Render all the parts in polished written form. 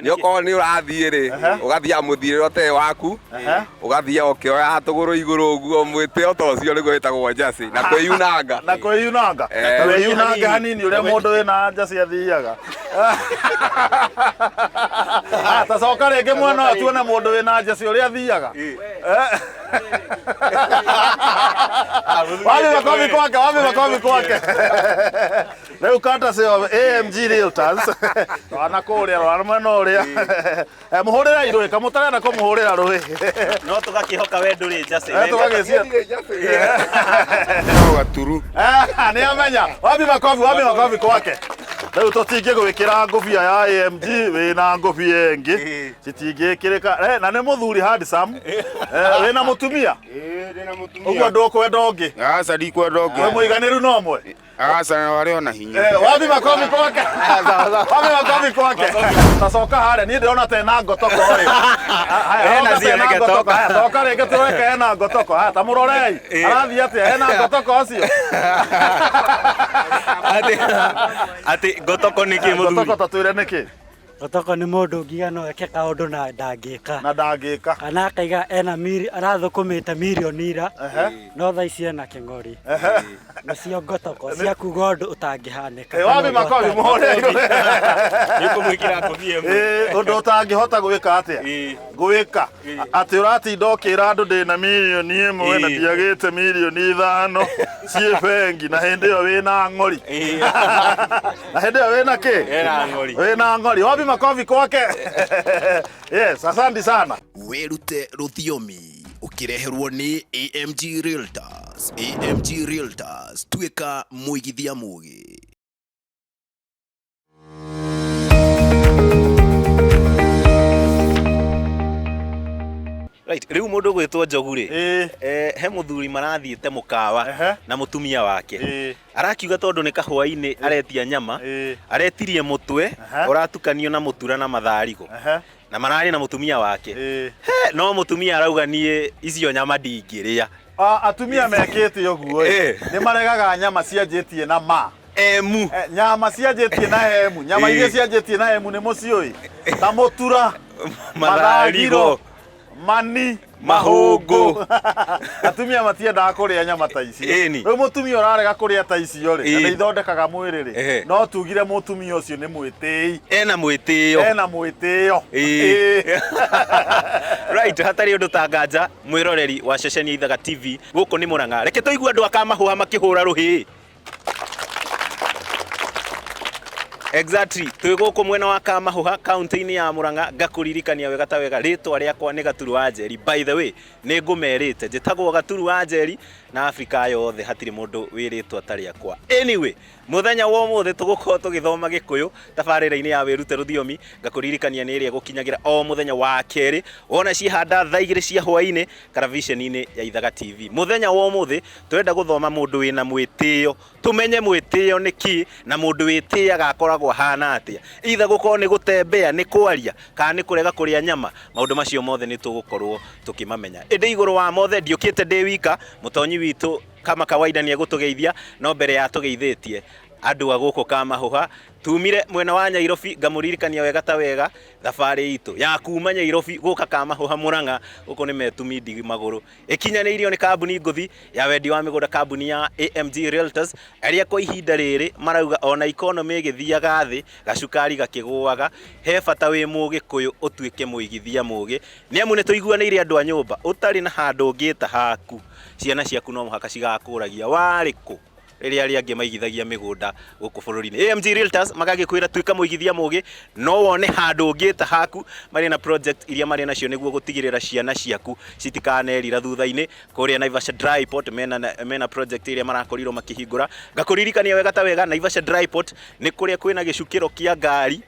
Nĩ okorwo nĩ ũrathiĩ rĩ, ũgathiaga mũthiĩre ũtarĩ waku, ũgathiaga ũkĩoyaga tũgũrũ igũrũ ũguo, mwĩtĩo ta ũcio nĩguo wĩtagwo njacĩ, na kwĩyunanga. Na kwĩyunanga. Eh. Wĩyunange hanini ũrĩa mũndũ wĩna njacĩ athiaga. Ah, ta coka rĩngĩ mwena ũyũ tuone mũndũ wĩna njacĩ ũrĩa athiaga. Eh. Wapi makofi kwake, wapi makofi kwake. Rĩu courtesy of AMG Realtors. Rwana kũrĩa, rwana mwena ũrĩa. Eh, Mũhũrĩrei rũĩ, kamũtarenda kũmũhũrĩra rũĩ. No tũgakĩhoka we ndũrĩ njacĩ. Eh, tũgagĩcia. No gaturu. Eh, nĩ amenya. Wapi makofi, wapi makofi kwake. Rĩu tũtingĩgwĩkĩra ngũbia ya AMG wĩna ngũbia ĩngĩ citingĩkĩrĩka. Eh, na nĩ mũthuri handsome. Eh, wĩna mũtumia ũguo ndũkwenda ũngĩ. Aca ndikwenda Wĩ ũngĩ. mũiganĩru no ũmwe. Aca warĩ ona hinya. Eh, wapi makofi kwake? Wapi makofi kwake? Tacoka harĩa niĩ ndĩrona ta ena ngotoko rĩ. Haya, Ena ta cio, ena reke ngotoko. toka. Haya, toka rĩngĩ tũreke ena ngotoko. Haya, ta mũrorei. Arathiĩ atĩa? Ena ngotoko ũcio? Atĩ atĩ ngotoko nĩ kĩ Ngotoko mũthuri? ta twĩre nĩkĩ? Gotoko nĩ mũndũ ũngiuga no eke kaũndũ na ndangĩka. Na ndangĩka. Kana akaiga ena miri, arathũkũmĩte mirioni ira, no thaa ici ena kĩng'ori. Nĩcio ngotoko cia kuga ũndũ ũtangĩhanĩka. Eh, wapi makofi mũhũre. Nĩ ũkũmwĩkĩra ngũbia ĩmwe. Eh, ũndũ ũtangĩhota gwĩka atĩa? Gwĩka. Atĩ ũratinda ũkĩra andũ ndĩna mirioni ĩmwe na ndiagĩte mirioni ithano ciĩ bengi na hĩndĩ ĩyo wĩna ng'ori. Na hĩndĩ ĩyo wĩna kĩ? Ena ng'ori. Wĩna ng'ori. Wapi makofi kwake? Yes, asante sana. Wĩrute rũthiomi ũkĩreherwo nĩ AMG Realtors. AMG Realtors, tuĩka mũigithia mũgĩ. Right, rĩu mũndũ ũgwĩtwo Njogu rĩ, Ĩĩ. eh, he mũthuri marathiĩte mũkawa Ehe. na mũtumia wake. Ĩĩ. Arakiuga tondũ nĩ kahũa-inĩ aretia nyama, Ĩĩ. aretirie mũtwe Ehe. ũratukanio na mũtura na matharigo. Ehe. Na mararĩ na mũtumia wake. Ĩĩ. He, no mũtumia arauga niĩ icio nyama ndingĩrĩa. Ah, atumia mekĩte ũguo ĩ, Eh. nĩ maregaga nyama cianjĩtie na ma. Emu. Eh, nyama cianjĩtie na emu nyama Ĩĩ. iria cianjĩtie na emu nĩ mũciũĩ ta mũtura Matharigo. mani Mahũngũ. Atumia matiendaga kũrĩa nyama ta icio. Ĩni. Rĩu mũtumia ũrarega kũrĩa ta icio rĩ, na Ĩĩ. nĩ ithondekaga mwĩrĩ rĩ, Ehe. no tugire mũtumia ũcio nĩ mwĩtĩi. Ena mwĩtĩo. Ena mwĩtĩo. Ĩĩ. Ĩĩ. Right, hatarĩ ũndũ ta nganja mwĩroreri wa ceceni ya Ithaga TV gũkũ nĩ Mũrang'a. Reke tũigue andũ a Kamahũha makĩhũra rũhĩ. Exactly. Twĩ gũkũ mwena wa Kamahũha kaunti-inĩ ya Mũrang'a ngakũririkania wega ta wega rĩtwa rĩakwa nĩ Gaturu wa Njeri. By the way, nĩ ngũmerĩte njĩtagwo Gaturu wa Njeri na Afrika yothe hatirĩ mũndũ wĩ rĩtwa ta rĩakwa. Anyway, mũthenya wa ũmũthĩ tũgũkorwo tũgĩthoma Gĩkũyũ tabarĩra-inĩ ya Wĩrute Rũthiomi ngakũririkania nĩ ĩrĩa ĩgũkinyagĩra o mũthenya wa kerĩ wona ciĩhanda thaa igĩrĩ cia hwaĩ-inĩ karaviceni-inĩ ya Ithaga TV. Mũthenya wa ũmũthĩ tũrenda gũthoma mũndũ wĩna mwĩtĩo, tũmenye mwĩtĩo nĩ kĩ na mũndũ wĩtĩaga akoragwo ahana atĩa, either gũkorwo nĩ gũtembea, nĩ kwaria kana nĩ kũrega kũrĩa nyama, maũndũ macio mothe nĩ tũgũkorwo tũkĩmamenya. Ĩndĩ igũrũ wa mothe ndiũkĩte ndĩ wika, mũtonyi witũ kama kawaida nĩ egũtũgeithia, no mbere ya tũgeithĩtie andũ a gũkũ Kamahũha, tumire mwena wa Nyairobi, ngamũririkania wega ta wega thabarĩ itũ ya kuma Nyairobi gũka Kamahũha Mũrang'a, gũkũ nĩ metumi ndigi magũrũ. Ĩkinyanĩirio nĩ kambuni ngũthi ya wendia wa mĩgũnda kambuni ya AMG Realtors arĩa kwa ihinda rĩrĩ marauga ona economy ĩgĩthiaga thĩ gacukari gakĩgũaga he bata wĩ mũgĩkũyũ ũtuĩke mũigithia mũgĩ nĩ amu nĩ tũiguanĩire andũ a nyũmba ũtarĩ na handũ ũngĩta haku ciana ciaku no mũhaka cigakũragia warĩ kũ rĩrĩa arĩa angĩ maigithagia mĩgũnda gũkũ bũrũri-inĩ. AMG Realtors magagĩkwĩra tuĩka mũigithia mũgĩ no wone handũ ũngĩta haku marĩ na project iria marĩ nacio nĩguo gũtigĩrĩra ciana ciaku citikanerira thutha-inĩ. Kũrĩa Naivasha Dry Port mena project ĩrĩa marakorirwo makĩhingũra. Ngakũririkania wega ta wega Naivasha Dry Port nĩ kũrĩa kwĩna gĩcukĩro kĩa ngari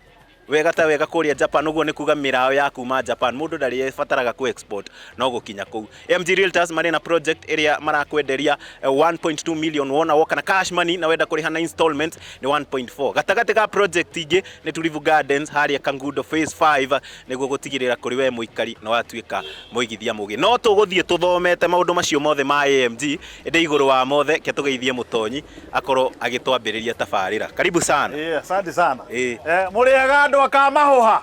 wega ta wega kũrĩa Japan, ũguo nĩ kuga mĩraũ ya kuma Japan mũndũ ndarĩ bataraga ku export no gũkinya kũu. AMG Realtors marĩ na project ĩrĩa marakwenderia 1.2 million wona woka na cash money na wenda kũrĩha na installment nĩ 1.4. Gatagatĩ ga project ingĩ nĩ Tulivu Gardens harĩa Kangundo phase 5 nĩguo gũtigĩrĩra kũrĩ we mũikari na watuĩka mũigithia mũgĩ. No tũgũthiĩ tũthomete maũndũ macio mothe ma AMG ĩndĩ igũrũ wa mothe ke tũgeithie mũtonyi akorwo agĩtwambĩrĩria tabarĩra. Karibu sana. Ĩĩ, asante sana. Ĩĩ. Eh, mũrĩega andũ a Kamahũha?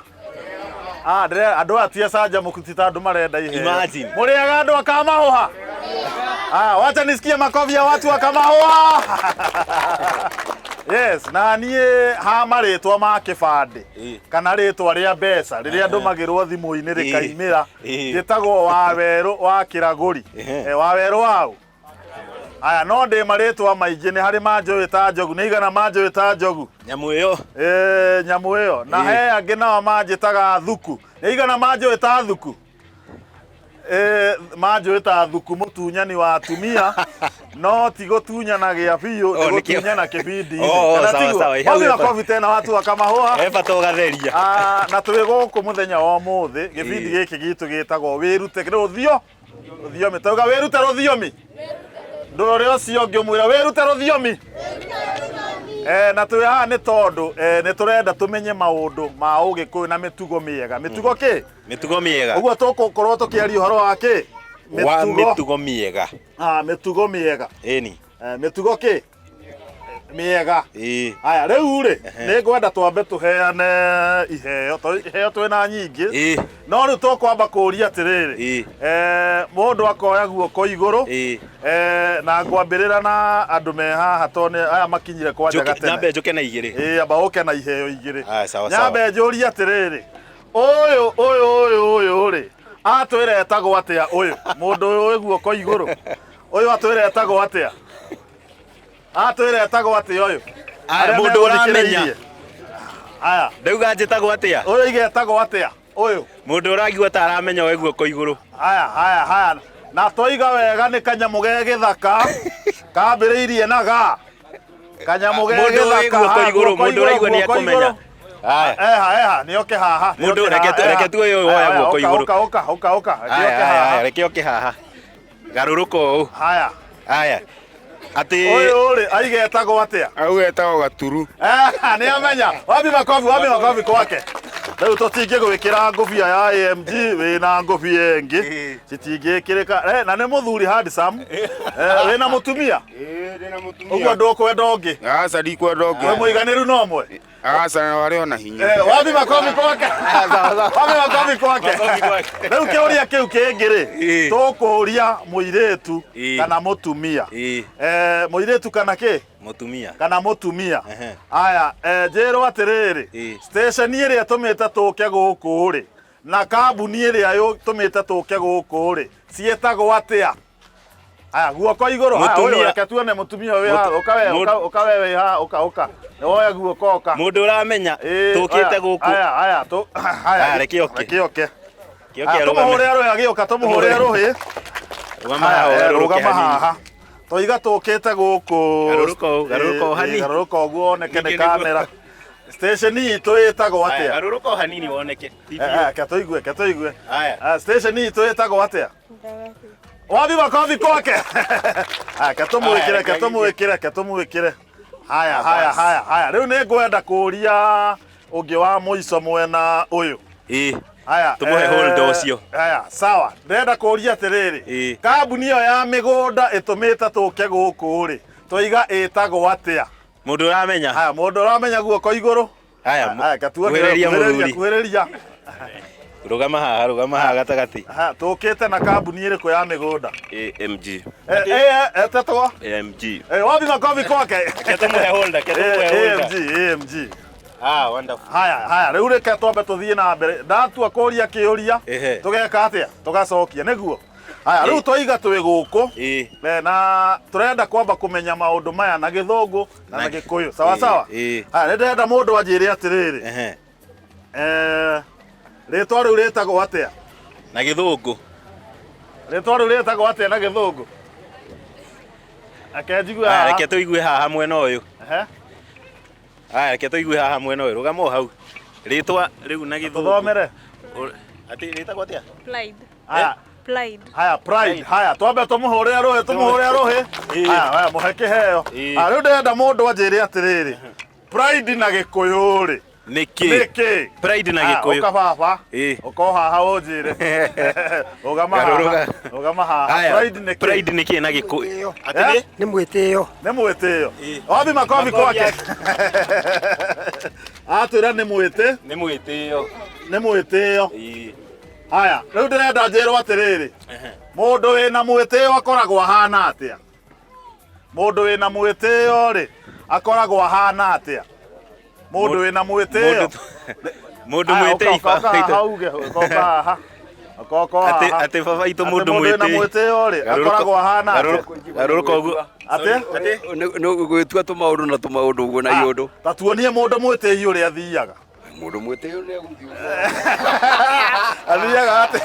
Ah, ndĩre andũ aya ti acanjamũku ti ta andũ marenda iheo. Imagine. Mũrĩaga andũ a Kamahũha? Ah, wacha nisikie makofi ya watu wa Kamahũha. Yes, na niĩ ha marĩtwa ma kĩbandĩ kana rĩtwa rĩa mbeca rĩrĩa ndũmagĩrwo thimũ-inĩ rĩkaimĩra njĩtagwo Wawerũ wa Kĩragũri. Wawerũ waũ? Aya no ndĩ marĩtwa maingĩ nĩ harĩ manjũĩ ta njogu nĩ igana manjũĩ ta njogu nyamũ ĩyo nyamũ ĩyo na he angĩ nao manjĩtaga thuku nĩ igana manjũĩ ta thuku manjũĩ ta thuku mũtunyani wa atumia no ti gũtunyana gĩa biũ Oh, nĩ nĩkĩo. gũtunyana kĩbindi-inĩ Oh, oh, Kana sawa, tiguo? sawa. Hau Wapi he makobi tena watu wa Kamahũha he bata ũgatheria Ah, na twĩ gũkũ mũthenya wa ũmũthĩ gĩbindi gĩkĩ gitũ gĩtagwo wĩrute rũthio rũthiomi tauga wĩrute rũthiomi ndũrore ũcio ũngĩ ũmwĩra wĩrute rũthiomi na twĩ haha nĩ tondũ nĩ tũrenda tũmenye maũndũ ma ũgĩkũyũ na mĩtugo mĩega mĩtugo kĩ mĩtugo mĩega ũguo tũgũkorwo tũkĩaria ũhoro wa kĩ wa mĩtugo mĩega Ah, mĩtugo mĩega ĩni mĩtugo kĩ mĩega haya rĩu rĩ nĩ ngwenda twambe tũheane iheo tondũ iheo twĩna nyingĩ no rĩu tũkwamba kũũria atĩrĩrĩ mũndũ akoya guoko igũrũ na ngwambĩrĩra na andũ me haha tondũ nĩ aya makinyire kwanja gatene nyambe njũke na igĩrĩ ĩĩ amba ũke na iheo igĩrĩ Aya, sawa sawa nyambe njũrie atĩrĩrĩ ũyũ ũyũ ũyũ ũyũ rĩ atwĩra etagwo atĩa ũyũ mũndũ ũyũ wĩ guoko igũrũ ũyũ atwĩra etagwo atĩa atwĩra etagwo atĩa ũyũ Aya, Arĩa mũndũ ũramenya. megũthikĩrĩirie. Aya ndauga njĩtagwo atĩa ũyũ igetagwo atĩa ũyũ mũndũ ũraigua ta aramenya we guoko igũrũ haya haya haya na twaiga wega nĩ kanyamũ ge gĩthaka kambĩrĩirie na ga kanyamũ ge Mũndũ wĩ gĩthaka guoko Haya, igũrũ, guoko mũndũ ũraigua nĩ guoko ekũmenya. igũrũ. Haya. Eha eha nĩ oke haha nĩ Mũndũ, oke reke haha, eha. reke tuoye ũyũ woya Haya, guoko ũka, igũrũ. ũka ũka ũka ũka reke Haya, oke haya, haha haya, reke oke haha garũrũka ũũ haya haya atĩ ũyũ rĩ aiga etagwo atĩa Au etagwo Gaturu. Nĩ amenya wapi makobi wapi makobi kwake rĩu tũtingĩgwĩkĩra ngũbia ya AMG wĩna ngũbia ĩngĩ citingĩkĩrĩka na nĩ mũthuri handsome wĩna mũtumia Ĩĩ ndĩna mũtumia. ũguo ndũkwenda ũngĩ Aca ndikwenda ũngĩ. wĩ mũiganĩru no ũmwe Aca na warĩ ona hinya. Wapi makobi kwake wapi makobi kwake rĩu kĩũria kĩu kĩngĩ rĩ tũkũria mũirĩtu kana mũtumia mũirĩtu kana kĩ mũtumia kana mũtumia aya njĩrwo atĩrĩrĩ station ĩrĩa ĩtũmĩte tũke gũkũ rĩ na kambuni ĩrĩa ĩtũmĩte tũke gũkũ rĩ ciĩtagwo atĩa aya guoko igũrũ Haya, ũyũ Mũtumia. reke tuone mũtumia ũyũ wĩ haha ũka we ũka ũka we wĩ haha ũka ũka nĩ woya guoko ũka mũndũ ũramenya tũkĩte aya, gũkũ aya aya tũ haya Aya, reke oke. reke oke Reke oke Aya, arũgame. tũmũhũre rũhĩ agĩũka tũmũhũre rũhĩ Rũgama Haya, haha ũgarũrũke rũgama hanini. haha toiga tũkĩte gũkũ Garũrũka ũũ, garũrũka ũũ hanini. garũrũka ũguo woneke nĩ Ningĩ nĩguo. kamera station itũ ĩtagwo Haya, atĩa garũrũka o hanini woneke ke tũigue ke tũigue Haya. Ah, station itũ ĩtagwo atĩa wapi makobi kwake Haya, ke tũmwĩkĩre Haya, ke tũmwĩkĩre ke tũmwĩkĩre haya haya haya haya rĩu nĩ ngwenda kũũria ũngĩ wa mũico mwena ũyũ ĩĩ haya Tũmũhe hold ũcio. haya sawa ndĩrenda kũũria atĩrĩrĩ kambuni ĩyo ya mĩgũnda ĩtũmĩte tũke gũkũ rĩ twaiga ĩtagwo atĩa mũndũ ũramenya haya mũndũ ũramenya guoko igũrũ haya haya gatuone kuhĩrĩria mũthuri kuhĩrĩria rũgama haha rũgama haha gatagatĩ Haya, tũkĩte na kambuni ĩrĩkũ ya mĩgũnda AMG. Etetwo AMG. wapi makobi kwake Reke tũmũhe holder, reke tũmũhe holder. AMG AMG Ah, wonderful. haya haya rĩu reke twambe tũthiĩ na mbere ndatua kũria kĩũria Ehe. tũgeka atĩa tũgacokia nĩguo haya rĩu twaiga twĩ gũkũ na tũrenda kwamba kũmenya maũndũ maya na gĩthũngũ na na gĩkũyũ sawa sawa haya nĩ ndĩrenda mũndũ anjĩre atĩrĩrĩ rĩtwa rĩu rĩtagwo atĩa na gĩthũngũ rĩtwa rĩu rĩtagwo atĩa na gĩthũngũ ake njigue Haya, haha reke tũigue haha mwena ũyũ Ehe. haya reke tũigue haha mwena ũyũ rũgama o hau rĩtwa rĩu na gĩthũngũ Tũthomere. Atĩ rĩtagwo atĩa Pride. Haya. Pride. Haya, pride. Haya, twambe tũmũhũrĩre rũhĩ, tũmũhũrĩre rũhĩ. Haya, haya, mũhe kĩheo. Haya, rĩu ndĩrenda mũndũ anjĩre atĩrĩrĩ. Pride na gĩkũyũ rĩ. Nĩkĩ? Nĩkĩ? Pride na Haya, gĩkũyũ. Ũka baba. Ũka o haha ũnjĩre. Rũgama haha. Garũrũka. Rũgama haha. Haya, Pride nĩkĩ? pride nĩkĩ na gĩkũyũ Eh? Nĩ mwĩtĩo. Nĩ mwĩtĩo. Wapi makobi kwake. Atwĩra nĩ mwĩtĩ. Nĩ mwĩtĩo. Nĩ mwĩtĩo. Haya, rĩu ndĩrenda njĩrwo atĩrĩrĩ, mũndũ wĩna mwĩtĩo akoragwo ahana atĩa? Mũndũ wĩna mwĩtĩo rĩ, akoragwo ahana atĩa? Mũndũ wĩna mwĩtĩo. Mũndũ Aya, mwĩtĩi ũka, ũka, baba haha uge, ũka, ũka haha. Ũka, ũka Atĩ haha. atĩ baba itũ Atĩ mũndũ mũndũ wĩna mwĩtĩi. mwĩtĩo rĩ, akoragwo ahana atĩa? Garũrũka ũguo. Atĩ? Nĩ gwĩtua tũmaũndũ na tũmaũndũ ũguo na iũndũ. Ta tuonie mũndũ mwĩtĩi ũrĩa athiaga. Mũndũ mwĩtĩo nĩ agũthiĩ. Athiaga atĩ?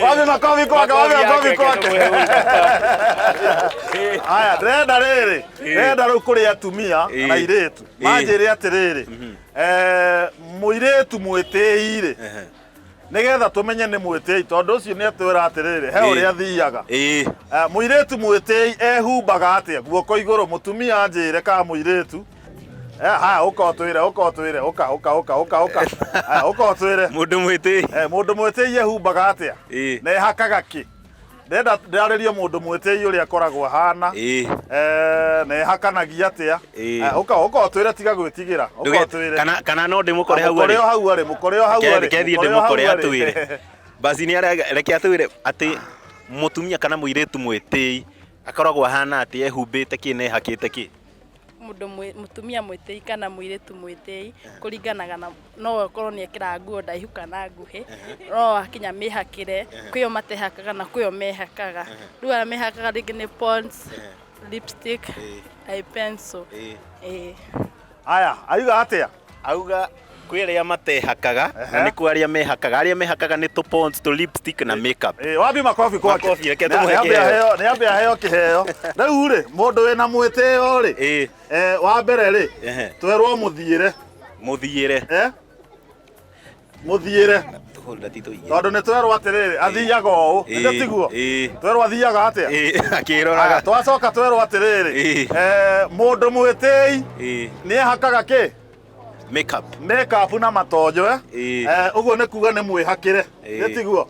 Wapi makofi kwake, wapi makofi kwake. Haya, ndĩrenda rĩrĩ, ndĩrenda rĩu kũrĩ atumia na airĩtu. Manjĩre atĩrĩrĩ, mũirĩtu mwĩtĩi rĩ, nĩgetha tũmenye nĩ mwĩtĩi, tondũ ũcio nĩ atwĩra atĩrĩrĩ, he ũrĩa athiaga. Mũirĩtu mwĩtĩi ehumbaga atĩa? Guoko igũrũ, mũtumia anjĩre kana mũirĩtu. Haya, ũka ũtwĩre, ũka ũtwĩre, ũka, ũka, ũka, ũka, ũka. Haya, ũka ũtwĩre. Mũndũ mwĩtĩi. Mũndũ mwĩtĩi ehumbaga atĩa? Na ehakaga kĩ? Ndĩrenda ndarĩrie mũndũ mwĩtĩi ũrĩa akoragwo ahana. Na ehakanagia atĩa? Ũka, ũka ũtwĩre, tiga gwĩtigĩra. Ũka ũtwĩre. Kana kana no ndĩmũkore hau Mũkore arĩ. o hau arĩ, mũkore o hau arĩ. Reke thiĩ mũkore o hau ndĩmũkore arĩ. atwĩre. Basi nĩ reke atwĩre atĩ mũtumia kana mũirĩtu mwĩtĩi akoragwo ahana atĩ ehumbĩte kĩ na ehakĩte kĩ. Mũndũ mũtumia mwĩtĩi kana mũirĩtu mwĩtĩi kũringanaga na no akorwo nĩ ekĩraga nguo ndaihu kana nguhĩ, no akinya mĩhakĩre, kwĩyo matehakaga na kwĩyo mehakaga. Rĩu arĩa mehakaga rĩngĩ nĩ Pond's, lipstick, eye pencil. Ĩĩ. Aya, auga atĩa? Auga kwĩ arĩa matehakaga na nĩ kwĩ arĩa mehakaga. Arĩa mehakaga nĩ tũ Pond's, tũ lipstick na makeup. Wapi makofi kwake? Makofi, reke tũmũhe Nĩ ambe kĩheo. nĩ ambe aheo kĩheo. Rĩu rĩ, mũndũ wĩna mwĩtĩo rĩ, wa mbere rĩ, twerwo mũthiĩre. Mũthiĩre. Mũthiĩre. Tondũ nĩ twerwo atĩrĩrĩ, athiaga ũũ, nĩ tiguo? Twerwo athiaga atĩa? Akĩroraga. Aya, twacoka twerwo atĩrĩrĩ, mũndũ mwĩtĩi nĩ ehakaga kĩ? Makeup. Makeup na matonyo, eh? Ũguo nĩ kuga nĩ mwĩhakĩre, nĩ tiguo?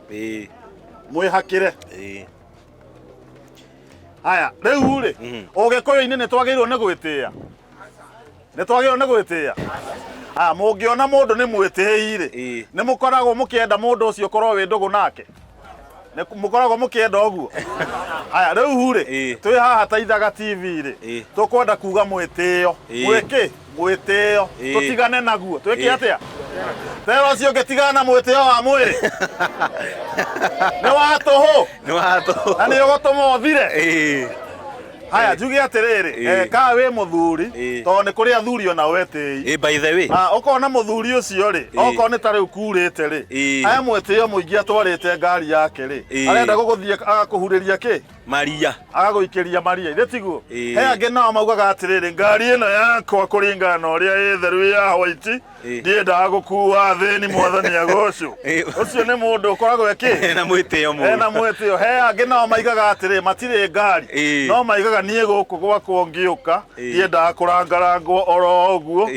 Mwĩhakĩre. Haya, rĩu rĩ, ũgĩkũyũ-inĩ nĩ twagĩrĩirwo nĩ gwĩtĩĩa? Nĩ twagĩrĩirwo nĩ gwĩtĩĩa? Haya, mũngĩona mũndũ nĩ mwĩtĩi rĩ, nĩ mũkoragwo mũkĩenda mũndũ ũcio ũkorwo wĩ ndũgũ nake? Nĩ mũkoragwo mũkĩenda ũguo? Haya, rĩu rĩ, twĩ haha ta Ithaga TV rĩ, tũkwenda kuga mwĩtĩo. Mwĩkĩ? Mwĩtĩo. Tũtigane naguo. Twĩke atĩa? Tero ũcio ũngĩtigana na mwĩtĩo wa mwĩrĩ nĩ wa tũhũ. Nĩ wa tũhũ. Na nĩ ũgũtũma ũthire. Haya, njuge atĩrĩrĩ, ka wĩ mũthuri, tondũ nĩ kũrĩ athuri ona wetĩi. By the way. Ũkona mũthuri ũcio rĩ, okorwo nĩ ta rĩu kurĩte rĩ, aya mwĩtĩo mũingĩ atwarĩte ngari yake rĩ, arenda gũgũthiĩ agakũhurĩria kĩ? Maria. Agagũikĩria maria, ithe tiguo? He angĩ nao maugaga atĩrĩrĩ, ngari ĩno yakwa kũringana na ũrĩa ĩ theru ya white, ndiendaga gũkua athĩni mwathani agocwo. Ũcio nĩ mũndũ ũkoragwo ekĩ? Ena mwĩtĩo mũno. Ena mwĩtĩo. He angĩ nao maigaga atĩrĩ, matirĩ ngari, no maigaga niĩ gũkũ gwakwa ngĩũka, ndiendaga kũrangarangwo oro ũguo.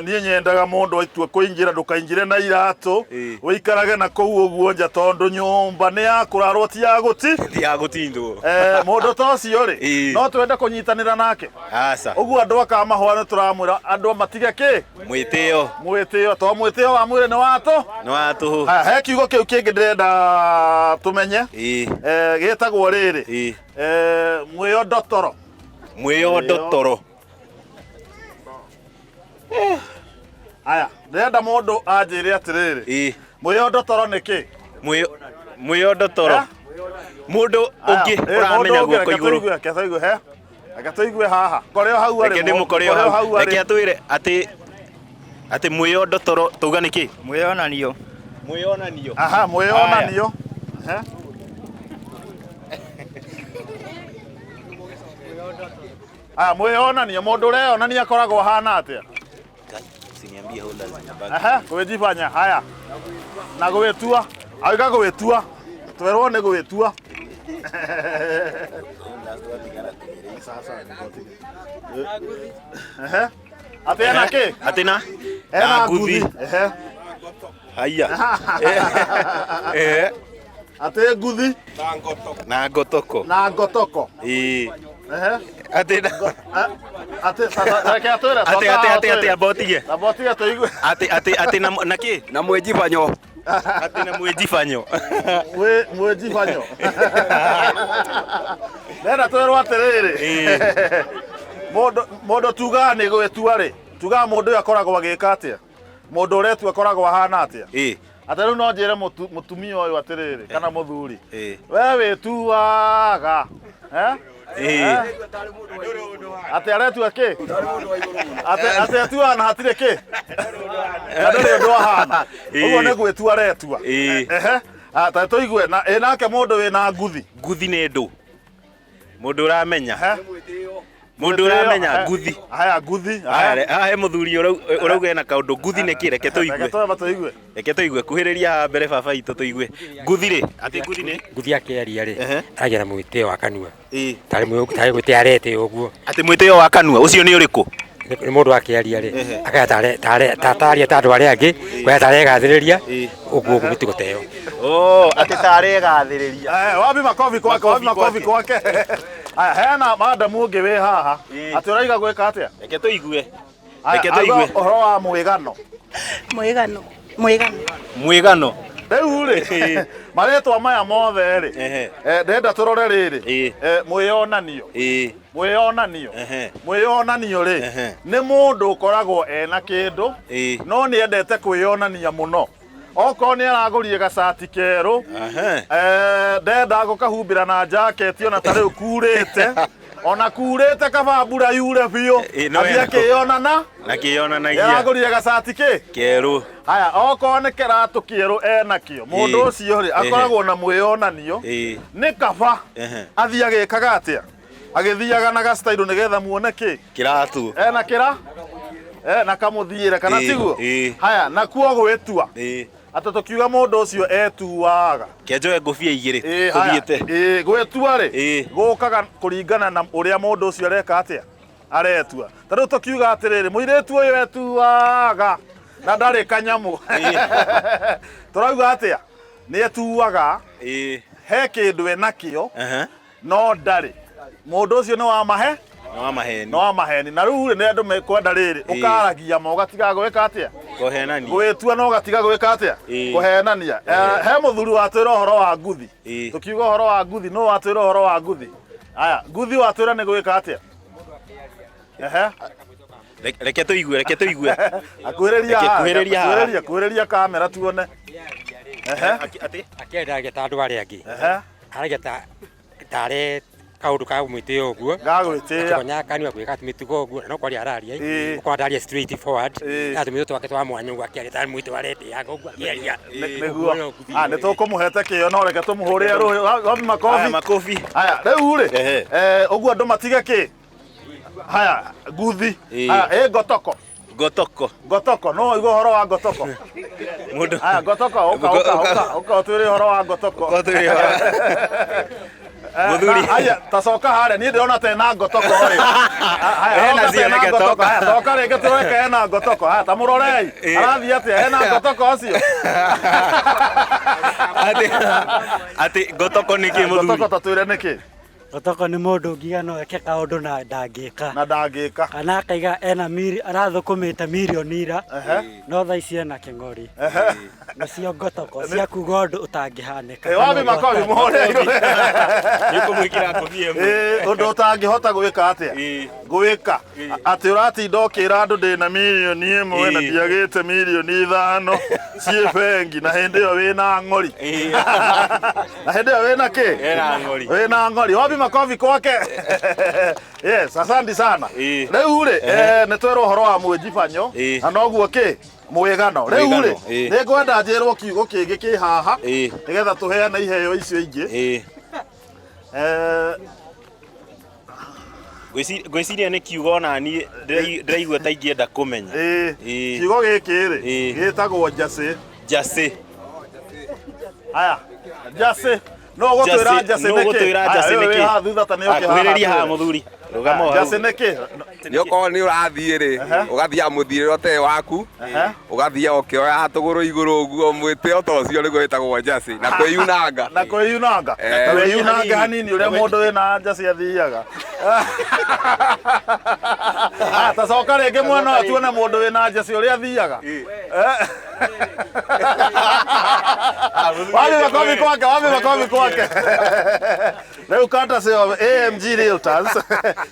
Niĩ nyendaga mũndũ aitua kũingĩra, ndũkaingĩre na iratũ, ũikarage na kũu ũguo nja tondũ nyũmba nĩ ya kũrarwo ti ya gũti. Ti ya gũtindwo. Mũndũ ta ũcio rĩ, no twende kũnyitanĩra nake. Aca. Ũguo andũ a Kamahũa nĩ tũramwĩra andũ matige kĩ? Mwĩtĩo. Mwĩtĩo, to mwĩtĩo wa mwĩrĩ nĩ wa tũ? Nĩ wa tũhũ. Haya, he kiugo kĩu kĩngĩ ndĩrenda tũmenye. Gĩtagwo rĩrĩ. Mwĩyondotoro. Mwĩyondotoro. Aya, ndĩrenda mũndũ anjĩre atĩrĩrĩ. Mwĩyondotoro nĩ kĩ? Mwĩyondotoro. Mũndũ ũngĩ ũramenya guoko igũrũ. Reke tũigue, he. Reke tũigue haha. Kore o hau arĩ. Reke ndĩmũkore o hau. Reke atwĩre atĩ atĩ mwĩyondotoro tauga nĩ kĩ? Mwĩyonanio. Mwĩyonanio. Aha, mwĩyonanio. Ehe. Aya, mwĩyonanio, mũndũ ũreyonania akoragwo ahana atĩa? Usiniambie holders zinabaki. Aha, gwĩjibanya, haya. Na gwĩtua. Auga gwĩtua. Twerwo nĩ gwĩtua. Ehe. Atĩ ena kĩ? Atĩ na? Ena Na nguthi. nguthi. Ehe. Haya. Atĩ nguthi. Na ngotoko. Na ngotoko. Ĩĩ. Ehe. Atĩ na Atĩ reke atwĩre. Atĩ atĩ atĩ atĩ amba ũtige. Amba ũtige tũigue. Atĩ atĩ atĩ na na kĩ? Na mwĩnjibanyo. Atĩ na mwĩnjibanyo. Mwĩ mwĩnjibanyo. Ndĩrenda twĩrwo atĩrĩrĩ. Mũndũ mũndũ tugaga nĩ gwĩtua rĩ, tugaga mũndũ ũyũ akoragwo agĩka atĩa? Mũndũ ũretua akoragwo ahana atĩa? Atĩ rĩu no njĩre mũtumia ũyũ atĩrĩrĩ kana mũthuri, we wĩtuaga eh? Eh? Atĩ aretua kĩ? Atĩ atĩ atuaga na hatirĩ kĩ? Na ndũrĩ ũndũ ahana. Ũguo nĩ gwĩtua aretua. Ehe. Ah, ta tũigue na ĩ nake mũndũ wĩna nguthi. Nguthi nĩ ndũ. Mũndũ ũramenya. Mũndũ ũramenya nguthi. Haya nguthi. Haya haha he mũthuri ũrauga ena kaũndũ nguthi nĩ kĩ? Reke tũigue. Reke twamba tũigue. Reke tũigue kuhĩrĩria haha mbere baba itũ tũigue. Nguthi rĩ, atĩ nguthi nĩ? Nguthi akĩaria rĩ, aragia na mwĩtĩo wa kanua. Tarĩ tarĩ gwĩtĩa aretĩo ũguo. Atĩ mwĩtĩo wa kanua ũcio nĩ ũrĩkũ? Nĩ mũndũ akĩaria rĩ, akaya tarĩ tarĩ taria ta andũ arĩa angĩ, kwaya taregathĩrĩria, ũguo ũguo mĩtugo ta ĩyo. Oh, atĩ taregathĩrĩria. Eh, wapi makofi kwake, wapi makofi kwake. Aya, hena madamu ũngĩ wĩ haha. Atĩ ũraiga gwĩka atĩa? Reke tũigue. Aya, Reke tũigue. auga ũhoro wa mwĩgano. Mwĩgano. Mwĩgano. Mwĩgano. Rĩu rĩ, marĩtwa maya mothe rĩ, ndĩrenda tũrore rĩrĩ, mwĩyonanio. Mwĩyonanio. Mwĩyonanio rĩ, nĩ mũndũ ũkoragwo ena kĩndũ, no nĩ endete kwĩyonania mũno. Okorwo nĩ aragũrire gacati kerũ, ndenda gũkahumbĩra na jaketi ona ta rĩu kurĩte, ona kurĩte kaba mbura yure biũ, no athiĩ ena- akĩyonana, Na kĩyonanagia. aragũrire gacati kĩ? Kerũ. Haya, okorwo nĩ kĩratũ kĩerũ enakĩo, mũndũ ũcio rĩ, akoragwo na mwĩyonanio, nĩ kaba athiĩ agĩkaga atĩa? Agĩthiaga na gacitairũ nĩgetha muone kĩ? Kĩratũ. Ena kĩra? Na kamũthiĩre kana tiguo? Haya, nakuo gwĩtua. Atĩ tũkiuga mũndũ ũcio etuaga. Kenjoe ngũbia igĩrĩ. Haya, Tũthiĩte. Gwĩtua rĩ, gũkaga kũringana na ũrĩa mũndũ ũcio areka atĩa? Aretua. Ta rĩu tũkiuga atĩrĩrĩ, mũirĩtu ũyũ etuaga na ndarĩ kanyamũ. Tũrauga atĩa? Nĩ etuaga, he kĩndũ enakĩo, no ndarĩ. Mũndũ ũcio nĩ wa mahe? Nĩ wa maheni. Nĩ wa maheni. Na rĩu rĩ, nĩ andũ mekwenda rĩrĩ, ũkaragia ma ũgatiga gwĩka atĩa? Kũhenania. Gwĩtua na ũgatiga gwĩka atĩa? Kũhenania. He mũthuri watwĩra ũhoro wa nguthi. Tũkiuga ũhoro wa nguthi, nũ watwĩra ũhoro wa nguthi? Aya, nguthi watwĩra nĩ gwĩka atĩa? Ehe. Reke tũigue, reke tũigue. Akuhĩrĩria Reke haha, kuhĩrĩria haha. kuhĩrĩria, kuhĩrĩria kamera tuone. Ehe. Atĩ? Akĩendagia ta andũ arĩa angĩ. Aragia ta tarĩ kaũndũ ka mwĩtĩo ũguo. Gagwĩtĩĩa. Akĩgonya kanua gwĩka mĩtugo ũguo, na no kwaria araria, ũkona ndaria straight forward. Na tũmĩtũ twake twa mwanya ũguo akĩaria tarĩ mwĩtĩ aretĩaga ũguo akĩaria. Nĩguo. Ah, nĩ tũkũmũhete kĩo no reke tũmũhũrĩre rũhĩ. Wapi makobi? Haya, makobi. Haya, rĩu rĩ, ũguo andũ matige kĩ? Haya, nguthi. Haya, ĩ ngotoko. Ngotoko. Ngotoko, no ũigua ũhoro wa ngotoko. Mũndũ. Haya, ngotoko, ũka ũka ũka ũka ũtwĩre ũhoro wa ngotoko. Ũtwĩre ũhoro. Mũthuri. Haya, ta coka harĩa, niĩ ndĩrona ta ena ngotoko rĩ. Haya, Ena oka ta cio, ena reke ngotoko. toka. Haya, coka rĩngĩ tũreke ena ngotoko. Haya, ta mũrorei. Arathiĩ atĩa? Ena ngotoko ũcio? Atĩ atĩ ngotoko nĩ kĩ mũthuri? Ngotoko ta twĩre nĩ kĩ? Ngotoko nĩ mũndũ ũngiuga no eke kaũndũ na ndangĩka. Na ndangĩka. Kana akaiga ena miri arathũkũmĩte mirioni ira, no thaa ici ena kĩng'ori. Nĩcio ngotoko cia kuga ũndũ ũtangĩhanĩka. Ĩ, wapi makobi mũhũre. Nĩ ũkũmwĩkĩra ngũbia ĩmwe. Ũndũ ũtangĩhota gwĩka atĩa? Gwĩka. Atĩ ũratinda ũkĩra andũ ndĩna mirioni ĩmwe na ndiagĩte mirioni ithano ciĩ bengi na hĩndĩ ĩyo wĩna ng'ori. Na hĩndĩ ĩyo wĩna kĩ? Ena ng'ori. Wĩna ng'ori. Wapi makobi kwake? Yes, asante sana. Rĩu rĩ, nĩ twerwo ũhoro wa mwĩnjibanyo na noguo kĩ? Mwĩgano. Rĩu rĩ, nĩ ngwenda njĩrwo kiugo kĩngĩ kĩ haha nĩgetha tũheane iheo icio ingĩ. Ngwĩciria nĩ kiugo ona niĩ ndĩraigua ta ingĩenda kũmenya. Kiugo gĩkĩ rĩ, gĩtagwo njacĩ. Njacĩ. Haya, njacĩ. No ũgũtwĩra njacĩ Nũ nĩkĩ? ũgũtwĩra Haya, njacĩ ũyũ wĩ nĩkĩ? haha thutha ta nĩ ũkĩ haha Kuhĩrĩria haha twĩre. mũthuri. Rũgama o hau. Njacĩ nĩkĩ? Nĩ okorwo nĩ ũrathiĩ rĩ, ũgathiaga mũthiĩre ũtarĩ waku, ũgathiaga ũkĩoyaga tũgũrũ igũrũ ũguo, mwĩtĩo ta ũcio nĩguo wĩtagwo njacĩ, na kwĩyunanga. Na kwĩyunanga. Eh. Ta wĩyunange hanini ũrĩa mũndũ wĩna njacĩ athiaga. Ah, ta coka rĩngĩ mwena ũyũ tuone mũndũ wĩna njacĩ ũrĩa athiaga. Eh. Wapi makofi kwake, wapi makofi kwake. Rĩu courtesy of AMG Realtors.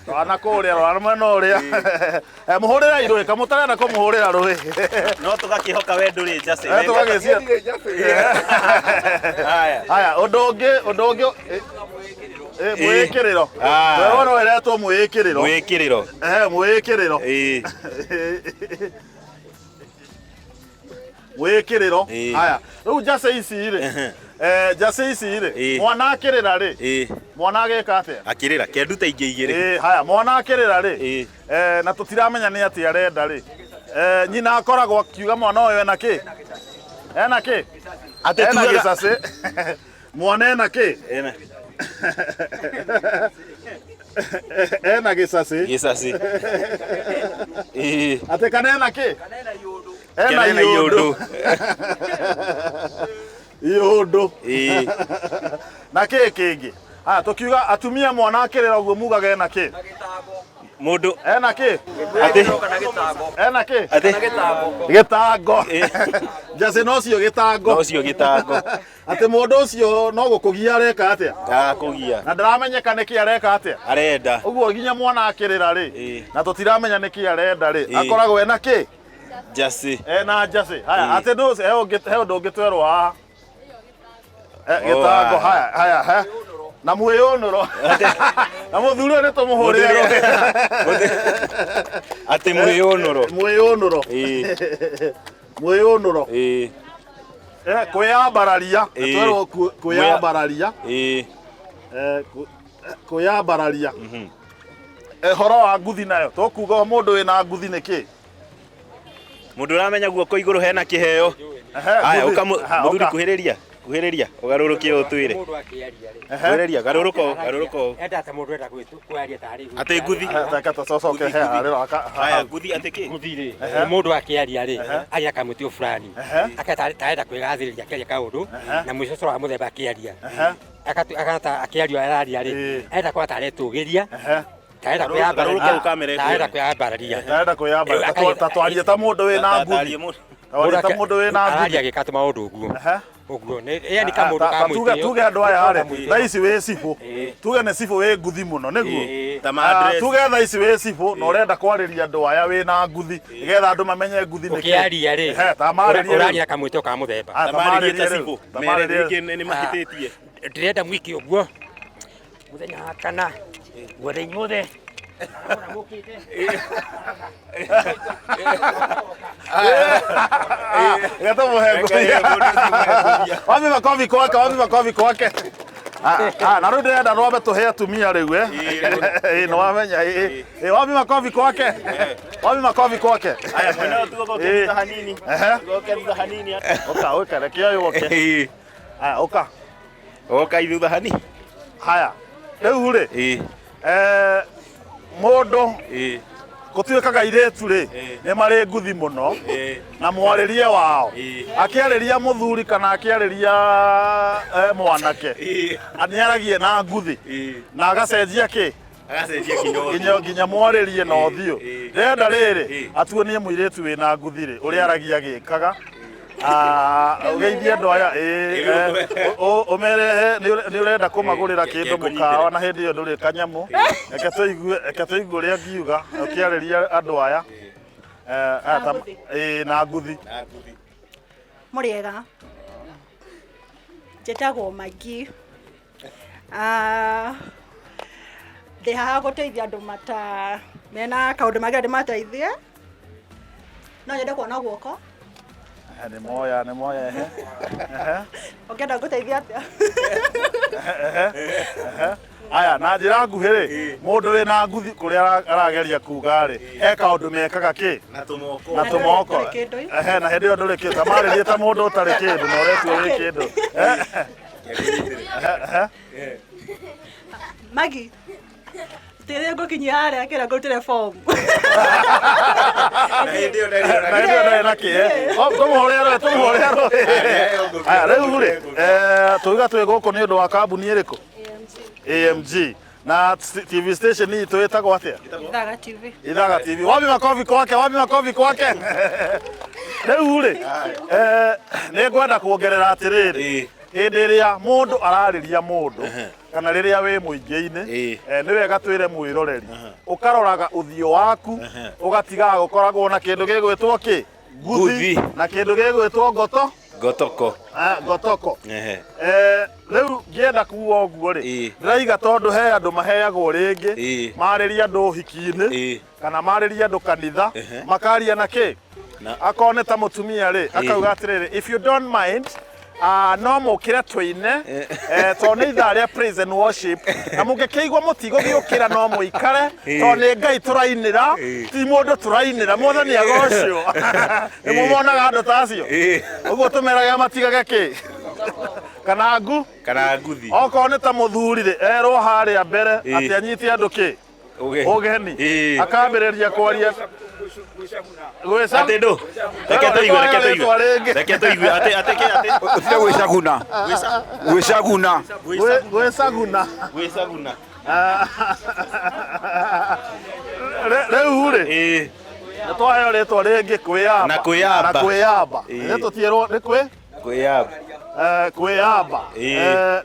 Rwana kũrĩa, rwana mwena ũrĩa. Eh, mũhũrĩre rũĩ, kamũtarenda kũmũhũrĩra rũĩ. No tũgakĩhoka we ndũrĩ njacĩ. Eh, tũgagĩcia. Haya. Haya, ũndũ ũngĩ, ũndũ ũngĩ eh, mwĩĩkĩrĩro. Ah. Werwo no ĩretwo mwĩĩkĩrĩro. Mwĩĩkĩrĩro. Eh, mwĩĩkĩrĩro. Ĩĩ. Mwĩĩkĩrĩro. Ĩĩ. Haya, rĩu njacĩ ici rĩ, eh, njacĩ ici rĩ, mwana akĩrĩra rĩ, mwana agĩka atĩa? Akĩrĩra, kĩanduta ingĩ igĩrĩ. Ĩĩ, haya, mwana akĩrĩra rĩ, eh, na tũtiramenya nĩ atĩa arenda rĩ, eh, nyina akoragwo akiuga mwana ũyũ ena kĩ? Ena kĩ? Atĩ Ena tugaga- gĩcacĩ. Mwana ena kĩ? Ena. Ena gĩcacĩ. Gĩcacĩ. Ĩĩ. Atĩ kana ena kĩ? Ena Kana ena iũndũ. Iũndũ. Ĩĩ. Na kĩ kĩngĩ? Haya, tũkiuga atumia mwana akĩrĩra ũguo mugaga ena kĩ? Mũndũ ena kĩ? Atĩ Ena kĩ? Atĩ Gĩtango. Njacĩ no cio gĩtango. No cio gĩtango. Atĩ mũndũ ũcio no gũkũgia areka atĩa? Akũgia. Na ndaramenyeka nĩkĩ areka atĩa? Arenda. Ũguo nginya mwana akĩrĩra rĩ, na tũtiramenya nĩkĩ arenda rĩ, Ĩĩ. akoragwo ena kĩ? Njacĩ. Ena njacĩ. Haya, atĩ ndũ he ũngĩ he ũndũ ũngĩ twerwo haha. Eh, Oh, gĩtango haya. haya haya he. Na mwĩyũnũro. Na mũthuri ũyũ nĩ tũmũhũrĩre rũĩ. Atĩ mwĩyũnũro. Mwĩyũnũro. Ĩĩ. Mwĩyũnũro. Ĩĩ. Eh, kwĩyambararia. Ĩĩ. Twerwo kwĩyambararia. Ĩĩ. Eh, kwĩyambararia. Eh, horo wa nguthi nayo tũkuga mũndũ wĩna nguthi nĩ kĩ? Mũndũ ũramenya guoko igũrũ hena kĩheo. Haya, nguthi. ũka Aha, mũthuri ũka. kuhĩrĩria. Kuhĩrĩria, ũgarũrũke ũtwĩre. Mũndũ akĩaria rĩ. Kuhĩrĩria, garũrũka ũũ, garũrũka ũũ. Enda ta mũndũ enda kwaria tarĩ Atĩ nguthi. Reke tũcoke he harĩro aka. Haya, nguthi atĩ kĩ? Nguthi rĩ, mũndũ akĩaria rĩ, aria kamũtĩ fulani, akata arenda kwĩgathĩrĩria akĩaria kaũndũ, na mũcocoro wa mũthemba akĩaria. Akata akĩaria araria rĩ, arenda kwa ta aretũgĩria, ta arenda Garũrũka ũũ kamera kwĩyambararia, ta arenda ĩkuone. kwĩyambararia. Arenda kwĩyambararia. Ta twarie ta mũndũ wĩna nguthi. Twarie ta mũndũ wĩna nguthi. Araria agĩka tũmaũndũ ũguo. Ũguo, yani kamũndũ Ta- ta- ka tuge tuge andũ aya rĩ, thaa ici wĩ cibũ, tuge nĩ cibũ wĩ nguthi mũno nĩguo. Ta Ah, ma-address. tuge thaa ici wĩ cibũ na ũrenda kwarĩria andũ aya wĩna nguthi nĩgetha andũ mamenye nguthi nĩ kĩ. Ũkĩaria rĩ, Ehe, ta marĩrie rĩu. ũraria kamwĩtĩ ka mũthemba. Ah, ta Ta marĩrie marĩrie ta rĩu. cibũ. Ta Mere marĩrie. rĩngĩ nĩ mahĩtĩtie. Ndĩrenda mwike ũguo mũthenya wa kana guothe inyuothe Reke tũmũhe nguthi. Wapi makofi kwake, wapi makofi kwake. Ah, ah, na rĩu ndĩrenda rwambe tũhe atumia rĩu eh. Ĩĩ, nĩ wamenya ĩĩ. Ĩĩ, wapi makofi kwake. Wapi makofi kwake. Haya, mwena ũyũ tũgoke Ĩĩ. thutha hanini. Ehe. Tũgoke thutha hanini. Ũka, ũka, reke ũyũ oke. Ĩĩ. Haya, ũka. Oka thutha hanini. Haya, rĩu rĩ, Ĩĩ. eh, mũndũ Ĩĩ. gũtuĩkaga airĩtu rĩ nĩ marĩ nguthi mũno na mwarĩrie wao akĩarĩria mũthuri kana akĩarĩria eh, mwanake nĩ aragie na nguthi na agacenjia kĩ Agacenjia kinya ũthiũ. nginya nginya mwarĩrie na ũthiũ ndĩrenda rĩrĩ atuonie mũirĩtu wĩna nguthi rĩ ũrĩa aragia agĩkaga Ah, ũgeithie andũ aya ĩĩ, eh, ũmere nĩ ũrenda kũmagũrĩra kĩndũ mũkawa na hĩndĩ ĩyo ndũrĩ kanyamũ. Reke tũigue, reke tũigue ũrĩa ngiuga ũkĩarĩria andũ aya. Eh, aya ĩĩ, na nguthi. Mũrĩega, njĩtagwo Magi. Ah, ndĩ haha gũteithia andũ mata mena kaũndũ mangĩenda ndĩmateithie. No nyende kuona guoko. Eh, nĩ moya, nĩ moya, ehe. Ehe. Ũngĩenda ngũteithia atĩa? Ehe, ehe. Aya, na njĩra nguhĩ rĩ, mũndũ wĩna nguthi kũrĩa arageria kuga rĩ, he kaũndũ mekaga kĩ? Na tũmoko. Na tũmoko. Ndũrĩ kĩndũ. Ehe, na hĩndĩ ĩyo ndũrĩ kĩndũ. Ta marĩrie ta mũndũ ũtarĩ kĩndũ na ũretua wĩ kĩndũ. Ehe, ehe. Magi, Tĩrĩ ngũkinyia harĩa kĩra ngũrutĩre form. Na hĩndĩ ĩyo ndarĩ Na hĩndĩ ĩyo ndarĩ na kĩe. Tũmũhũrĩre rũĩ, tũmũhũrĩre rũĩ. Aya, rĩu rĩ, tuiga twĩ gũkũ nĩ ũndũ wa kambuni ĩrĩkũ? AMG. Na TV station itũ ĩtagwo atĩa? Ithaga TV. Ithaga TV. Wapi makofi kwake, wapi makofi kwake. Rĩu rĩ, nĩ ngwenda kuongerera atĩrĩrĩ, hĩndĩ ĩrĩa mũndũ ararĩria mũndũ kana rĩrĩa wĩ mũingĩ-inĩ, nĩ wega twĩre mwĩroreri ũkaroraga ũthiũ waku, ũgatigaga gũkoragwo na kĩndũ gĩgwĩtwo kĩ? Nguthi. Na kĩndũ gĩgwĩtwo ngoto? Ngotoko. Ngotoko. Rĩu ngĩenda kuga ũguo rĩ, ndĩraiga tondũ he andũ maheagwo rĩngĩ, marĩria andũ ũhiki-inĩ kana marĩria andũ kanitha, makaria na kĩ? Akorwo nĩ ta mũtumia rĩ, akauga atĩrĩrĩ, if you don't mind, no mũkĩre tũine, tondũ nĩ ithaa rĩa praise and worship, na mũngĩkĩigua mũtigũgĩũkĩra no mũikare, tondũ nĩ Ngai tũrainĩra, ti mũndũ tũrainĩra, Mwathani agocwo. Nĩ mũmonaga andũ ta acio? Ũguo tũmeraga matigage kĩ? Kana ngu? Kana nguthi. Okorwo nĩ ta mũthuri rĩ, erwo harĩa mbere atĩ anyite andũ kĩ? Ũgeni. Akambĩrĩria kwaria. Atĩ ndũ? Reke tũigue, reke tũigue. Reke tũigue atĩ atĩ kĩ atĩ? Ũtire gwĩcaguna. Gwĩcaguna. Gwĩcaguna. Gwĩcaguna. Rĩu rĩ, nĩ twaheo rĩtwa rĩngĩ kwĩyamba. Na kwĩyamba. Na kwĩyamba. Nĩ tũtiĩrwo nĩ kwĩ? Kwĩyamba. Kwĩyamba.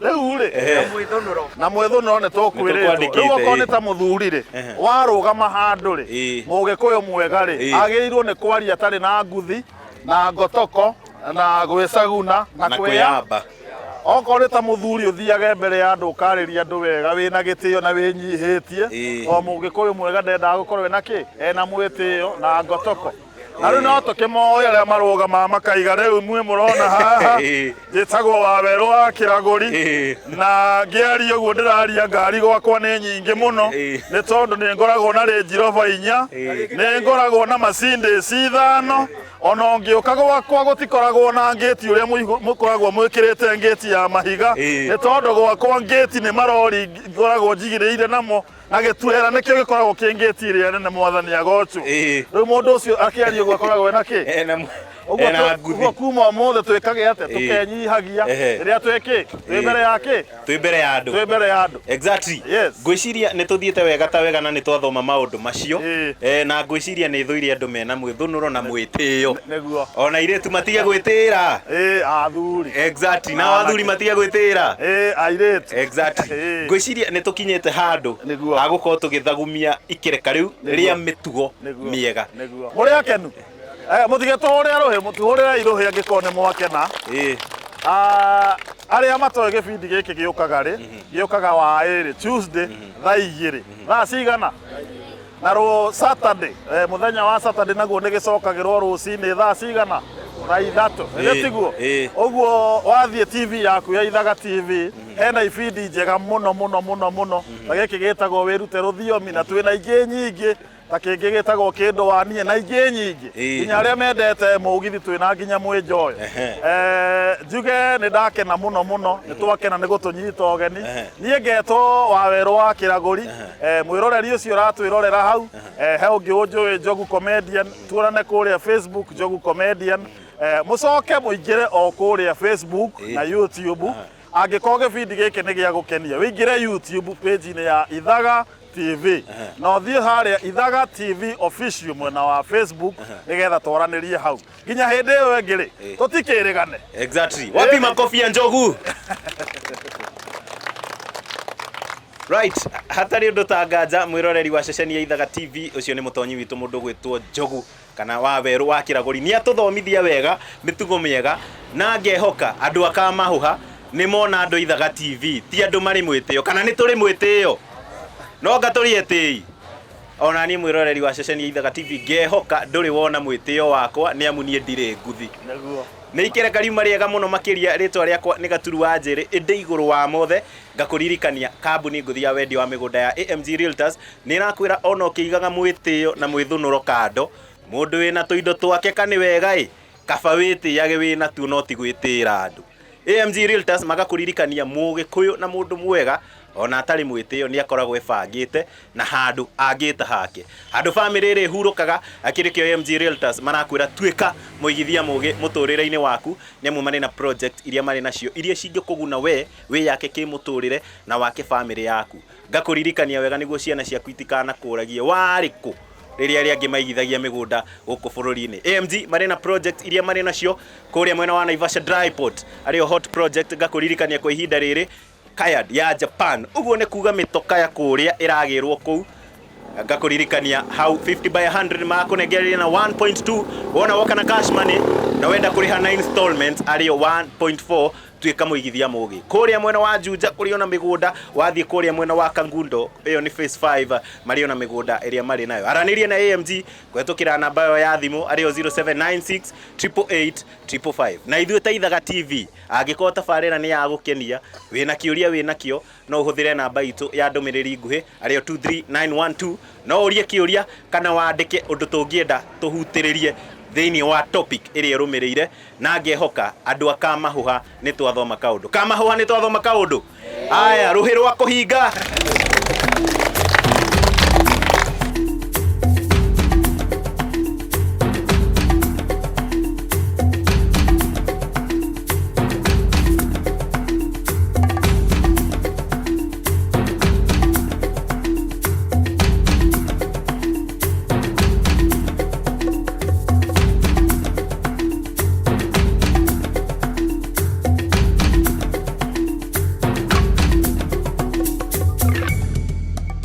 Rĩu rĩ, na mwĩthũnũro nĩ tũkwĩrĩtwo. Rĩu okorwo nĩ ta mũthuri rĩ, warũgama handũ rĩ, mũgĩkũyũ mwega rĩ, agĩrĩirwo nĩ kwaria atarĩ na nguthi, na ngotoko, na gwĩcaguna, na kwĩyamba. Okorwo nĩ ta mũthuri ũthiage mbere ya andũ ũkarĩria andũ wega wĩna gĩtĩo na wĩnyihĩtie, o mũgĩkũyũ mwega ndendaga gũkorwo ena kĩ? Ena mwĩtĩo na ngotoko. Na rĩu no tũkĩmoe arĩa marũgamaga makaiga rĩu mwĩ mũrona haha njĩtagwo Wawerũ wa Kĩragũri, na ngĩaria ũguo ndĩraria ngari gwakwa nĩ nyingĩ mũno, nĩ tondũ nĩ ngoragwo na Range Rover 4, nĩ ngoragwo na Mercedes 5, ona ũngĩũka gwakwa gũtikoragwo na ngĩti ũrĩa mũkoragwo mwĩkĩrĩte ngĩti ya mahiga, nĩ tondũ gwakwa ngĩti nĩ marori ngoragwo njigĩrĩire namo, na gĩtuera nĩkĩo gĩkoragwo kĩ ngĩti ĩrĩa nene Mwathani agocwo. Rĩu mũndũ ũcio akĩaria ũguo akoragwo ena kĩ? Ũguo kuma ũmũthĩ twĩkage atĩa? Tũkenyihagia rĩrĩa twĩ kĩ? Twĩ mbere ya kĩ? Twĩ mbere ya andũ. Twĩ mbere ya andũ. Exactly. Ngwĩciria nĩ tũthiĩte wega ta wega na nĩ twathoma maũndũ macio, na ngwĩciria nĩ thũire andũ mena mwĩthũnũro na mwĩtĩo. Nĩguo. Ona airĩtu matige gwĩtĩĩra. Athuri. Exactly. Na athuri matige gwĩtĩĩra. Airĩtu. Exactly. Ngwĩciria nĩ tũkinyĩte handũ ha gũkorwo tũgĩthagumia ikereka rĩu rĩa mĩtugo mĩega. Mũrĩ akenu? Mũtige tũhũrĩre rũhĩ, mũtũhũrĩre rũhĩ angĩkorwo nĩ mwakena. Arĩa matoĩ gĩbindi gĩkĩ gĩũkaga rĩ, gĩũkaga wa ĩrĩ, Tuesday, thaa 2. Thaa cigana? Na rũ Saturday, mũthenya wa Saturday naguo nĩ gĩcokagĩrwo rũcinĩ thaa cigana? Thaa 3. Nĩ tiguo? Ũguo wathiĩ TV yaku ya Ithaga TV, hena ibindi njega mũno mũno mũno mũno. Ta gĩkĩ gĩtagwo Wĩrute Rũthiomi, na twĩna ingĩ nyingĩ. Ta kĩngĩ gĩtagwo Kĩndũ wa Niĩ, na ingĩ nyingĩ. Nginya arĩa mendete mũgithi twĩna nginya mwĩnjoyo. Njuge nĩ ndakena mũno mũno, nĩ twakena nĩ gũtũnyita ũgeni. Niĩ ngetwo Wawerũ wa Kĩragũri, mwĩroreri ũcio ũratwĩrorera hau, he ũngĩ ũnjũĩ Njogu Comedian, tuonane kũrĩa Facebook Njogu Comedian. Mũcoke mũingĩre o kũrĩa Facebook na YouTube. Angĩkorwo gĩbindi gĩkĩ nĩ gĩa gũkenia, wĩingĩre YouTube page-inĩ ya Ithaga TV, na ũthiĩ harĩa Ithaga TV official mwena wa Facebook, nĩgetha twaranĩrie hau. Nginya hĩndĩ ĩyo ĩngĩ rĩ, tũtikĩrĩgane. Exactly. Wapi makofi ya Njogu? Right, hatarĩ ũndũ ta nganja mwĩroreri wa ceceni ya Ithaga TV, ũcio nĩ mũtonyi witũ mũndũ gwĩtwo Njogu kana Wawerũ wa Kĩragũri. Nĩ atũthomithia wega mĩtugo mĩega, na ngehoka andũ a Kamahũha nĩ mona andũ Ithaga TV ti andũ marĩ mwĩtĩo, kana nĩ tũrĩ mwĩtĩo, no nga tũrĩ etĩi. Ona niĩ mwĩroreri wa ceceni ya Ithaga TV ngehoka ndũrĩ wona mwĩtĩo wakwa, nĩ amu niĩ ndirĩ nguthi. Nĩ ikereka riuma rĩega mũno makĩria. Rĩtwa rĩakwa nĩ Gaturu wa Njĩrĩ, ĩndĩ igũrũ wa mothe ngakũririkania kambuni ngũthi ya wendia wa mĩgũnda ya AMG Realtors nĩ ĩrakwĩra ona ũkĩigaga mwĩtĩo na mwĩthũnũro kando, mũndũ wĩna tũindo twake ka nĩ wega ĩ, kaba wĩtĩage wĩna tuo no ti gwĩtĩĩra andũ. AMG Realtors magakũririkania mũgĩkũyũ na mũndũ mwega Ona atarĩ mwĩtĩo nĩ akoragwo ebangĩte na handũ angĩta hake, handũ bamĩrĩ ĩrĩ hurũkaga. Akĩrĩ kĩo AMG Realtors marakwĩra tuĩka mũigithia mũgĩ mũtũrĩre-inĩ waku, nĩ amu marĩ na project iria marĩ nacio iria cingĩkũguna we wĩyake kĩmũtũrĩre na wake bamĩrĩ yaku. Ngakũririkania wega nĩguo ciana ciaku itikanakũragie warĩ kũ rĩrĩa arĩa angĩ maigithagia mĩgũnda gũkũ bũrũri-inĩ. AMG marĩ na project iria marĩ nacio kũrĩa mwena wa Naivasha Dry Port, arĩo hot project. Ngakũririkania kwa ihinda rĩrĩ Kayard ya Japan, ũguo nĩ kuga mĩtoka ya kũrĩa ĩragĩrwo kũu. Ngakũririkania hau 50 by 100 makũnengereria na 1.2, wona woka na cash money na wenda kũrĩha na installment arĩo 1.4. Tuĩka mũigithia mũgĩ. Kũrĩa mwena wa Juja kũrĩ ona mĩgũnda, wathiĩ kũrĩa mwena wa Kangundo, ĩyo nĩ phase 5, marĩ ona mĩgũnda ĩrĩa marĩ nayo. Aranĩria na AMG kũhetũkĩra namba ĩyo ya thimũ arĩyo 0796 888 555. Na ithuĩ ta Ithaga TV, angĩkorwo tabarĩra nĩ ya gũkenia, wĩna kĩũria wĩ nakĩo, no ũhũthĩre namba itũ ya ndũmĩrĩri nguhĩ arĩyo 23912, no ũrie kĩũria kana wandĩke ũndũ tũngĩenda tũhutĩrĩrie thĩinĩ wa topic ĩrĩa ĩrũmĩrĩire. Na ngehoka andũ a Kamahũha nĩ twathoma kaũndũ. Kamahũha nĩ twathoma kaũndũ. Aya, rũhĩ rwa kũhinga.